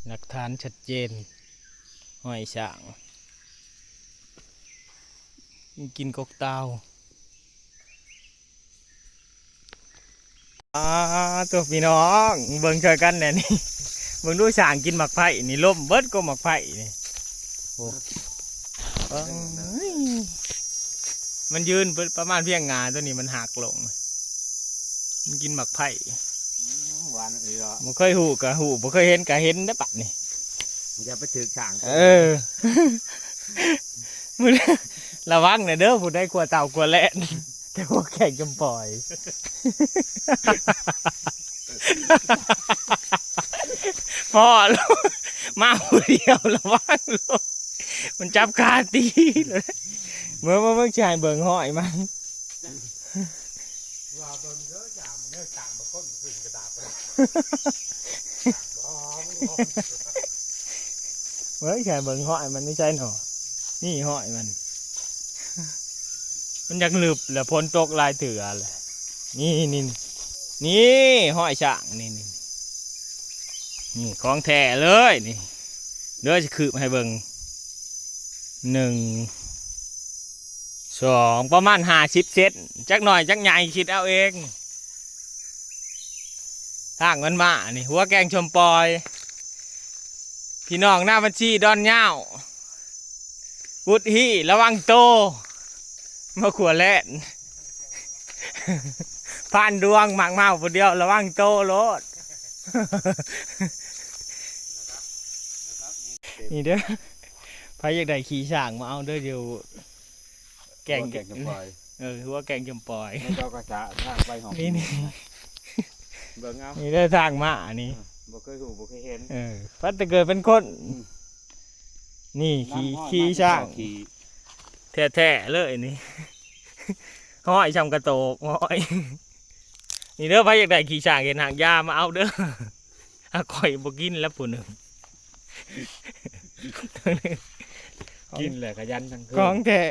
ຫຼັກຖານຊັດເຈນ ຮອຍຊ້າງ ກິນກົກຕາວ. ອ້າ ໂທ້ ພີ່ນ້ອງ ເບິ່ງຊ່ອຍກັນແດ່ນີ້ ເບິ່ງດູ ຊ້າງກິນໝາກໄຜ່ນີ້ ລົ້ມເບິດກົກໝາກໄຜ່ນີ້. ໂອ້ ເບິ່ງ ມັນຢືນປະມານພຽງງ່າ ໂຕນີ້ມັນຫັກລົງ ມັນກິນໝາກໄຜ່. ອືມ ຫວານອີ່ຫຼີເນາະ ບໍ່ເຄີຍຮູ້ກະຮູ້ ບໍ່ເຄີຍເຫັນກະເຫັນເດ້ ບັດນີ້. ຢ່າໄປຖືກຊ້າງ. ເອີ ມື້ ລະວັງແດ່ເດີ ຜູ້ໃດກົວເຕົ່າກົວແລນ ແຕ່ຫົວແກງຈຳປອຍ ພໍ້ໂລດ ມາຜູ້ດຽວ ລະວັງໂລດ ມັນຈັບຄາຕີເລີຍ. ເບິ່ງ ເບິ່ງ ເບິ່ງ ຊິໃຫ້ເບິ່ງຮອຍມັນ ວ່າເບິ່ງເດີ ຈາມເດີ ຈາມມາຄົນຂຶ້ນກະດາດ ເບິ່ງ ຊິໃຫ້ເບິ່ງຮອຍມັນຢູ່ໃສເນາະ ນີ້ຮອຍມັນ ມັນຢາກລຶບແຫຼະ ຝົນຕົກຫຼາຍເທື່ອແຫຼະ. ນີ້ ນີ້ ນີ້ ຮອຍຊ້າງ ນີ້ ນີ້ ນີ້ ຂອງແທ້ເລີຍນີ້ ເດີ ຊິຄືບໃຫ້ເບິ່ງ ໜຶ່ງ ສອງ ປະມານຫ້າສິບເຊັນ ຈັກໜ້ອຍຈັກໃຫຍ່ຄິດເອົາເອງ. ທາງມັນມານີ້ ຫົວແກງຊົມປອຍ ພີ່ນ້ອງນາບັນຊີ ດອນຍາວ ກຸດຮີ້ ລະວັງໂຕ ມາຂົວແລ່ນ ຜ່ານດວງໝາກເມົາຜູ້ດຽວ ລະວັງໂຕໂລດ. ນີ້ເດີ ໃຜຢາກໄດ້ຂີ້ຊ້າງມາເອົາເດີ ຢູ່ແກງ ຫົວແກງຈຳປອຍ ເອີ ຫົວແກງຈຳປອຍ ໃນເຈົ້າກະສະທາງໄປຫ້ອງ ນີ້ ນີ້ ເບິ່ງເອົາ ນີ້ເດີ ທາງມານີ້ ເອີ ບໍ່ເຄີຍຮູ້ບໍ່ເຄີຍເຫັນ ເອີ ພັດແຕ່ເກີດເປັນຄົນ ອືມ ນີ້ ນຳ ຂີ້ ຮອຍ ຂີ້ ມາ ຊ້າງ ແທ້ໆເລີຍນີ້ ຮອຍຊ່ຳກະໂຕກ ຮອຍ ນີ້ເດີ ໃຜຢາກໄດ້ຂີ້ຊ້າງເຮັດຮາກຢາມາເອົາເດີ ອາ ຂ້ອຍບໍ່ກິນແລ້ວຜູ້ໜຶ່ງ ກິນແລ້ວກະຢັນທັງຄືນ ຂອງແທ້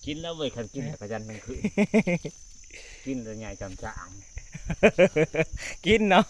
ກິນແລ້ວເວີຍ ຄັນກິນແລ້ວກະຢັນທັງຄືນ ກິນແລ້ວໃຫຍ່ຊ່ຳຊ້າງ ກິນເນາະ.